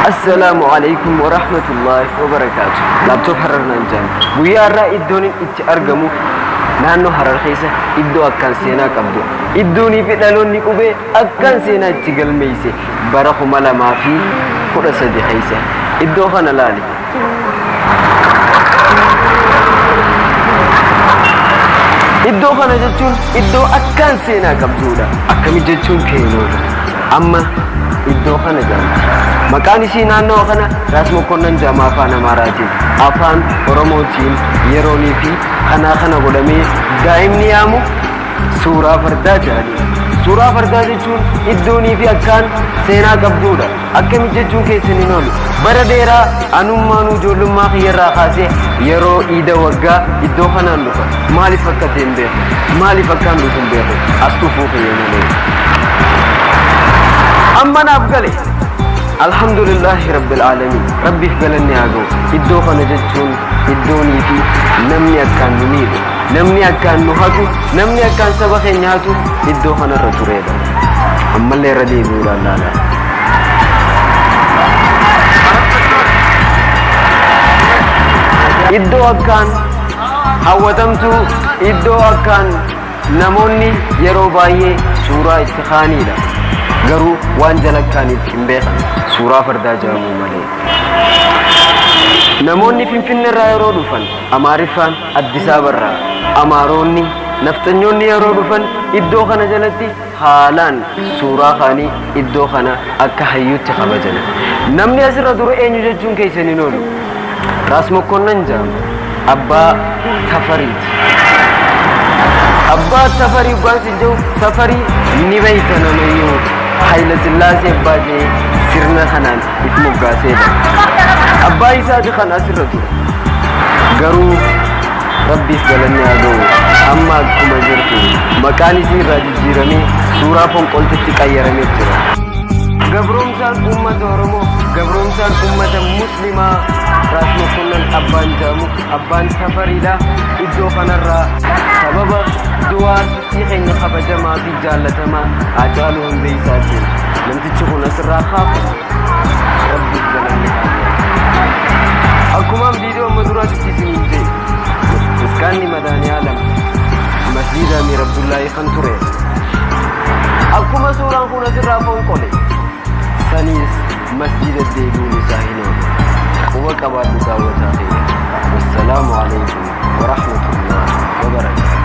Assalaamu alaikum wa rahmatullahi wa barakaatu. Laptop Harar naan jedhama. Guyyaa har'aa iddoon inni itti argamu naannoo Harar keessa iddoo akkaan seenaa qabdu. Iddoonii fi dhaloonni qubee akkaan seenaa itti galmeesse bara 2013 keessa. Iddoo kana laali. Iddoo kana jechuun iddoo akkaan seenaa qabdudha. Akkami jechuun keenoodha. Amma iddoo kana jedhamti. Maqaan isii naannoo kana Raas Mokonnon jedhama afaan Amaaraatiin. Afaan Oromootiin yeroonii fi kanaa kana godhamee daa'imni yaamu suuraa fardaa jedhanii. Suuraa fardaa jechuun iddoonii fi akkaan seenaa qabdudha. Akkami jechuun keessan hin oolu. Bara dheeraa anummaanuu ijoollummaa kiyyarraa kaasee yeroo iida waggaa iddoo kanaan dhufa. Maaliif akka ta'e hin beeku. Maaliif akkaan dhufu hin beeku. As dhufuu kiyya malee. Amma naaf gale. Alhamdulillahi Rabbil Aalamiin. Rabbiif galanni haa ga'u. Iddoo kana jechuun iddoonii fi namni akkaan nu miidhu, namni akkaan nu hatu, namni akkaan saba keenya hatu iddoo kanarra tureedha. Ammallee irra deebi'uudhaan laala. Iddoo akkaan hawwatamtuu, iddoo akkaan namoonni yeroo baay'ee suuraa itti kaaniidha. Garuu waan jala kaaniif hin beekan suuraa fardaa jedhamuu malee. Namoonni Finfinneerraa yeroo dhufan Amaariffaan Addis Ababarraa, Amaaronni, nafxanyoonni yeroo dhufan iddoo kana jalatti haalaan suuraa kaanii iddoo kana akka hayyuutti kabajan. Namni asirra dura eenyu jechuun keessan hin oolu. Raas Mokonnon jedhama. Abbaa Tafariiti. Abbaa Tafarii waan sin jedhu Tafarii ni beeyta namayyuu Hayila Sillaasee abbaa jedhee sirna kanaan if moggaaseedha. Abbaa isaati kan asirra ture. Garuu Rabbiif galanni haa ga'u amma akkuma jirtu maqaan isii irraa jijjiiramee suuraa fonqoltitti qayyaramee jira. Gabroomsaan uummata Oromoo, gabroomsaan uummata Muslimaa Raas Mokonnon abbaan jedhamu abbaan Tafariidha. Iddoo kanarraa sababa du'aa artistii keenya kabajamaa fi jaallatamaa Haacaaluu Hundeessaatiin namtichi kun asirraa kaafame. Rabbiif galanni haa ga'u. Akkumaan viidiyoo amma duraatti isiniin jedhe Miskaanni Madaaniyaalam masjiida Amiir Abdullaahii kan ture. Akkuma suuraan kun asirraa fonqole saniis masjiida deebi'uun isaa hin oolu. Quba qabaadhu daawwataa kiyya. Wassalaamu alaikum wa rahmatullahi wa barakaatuh.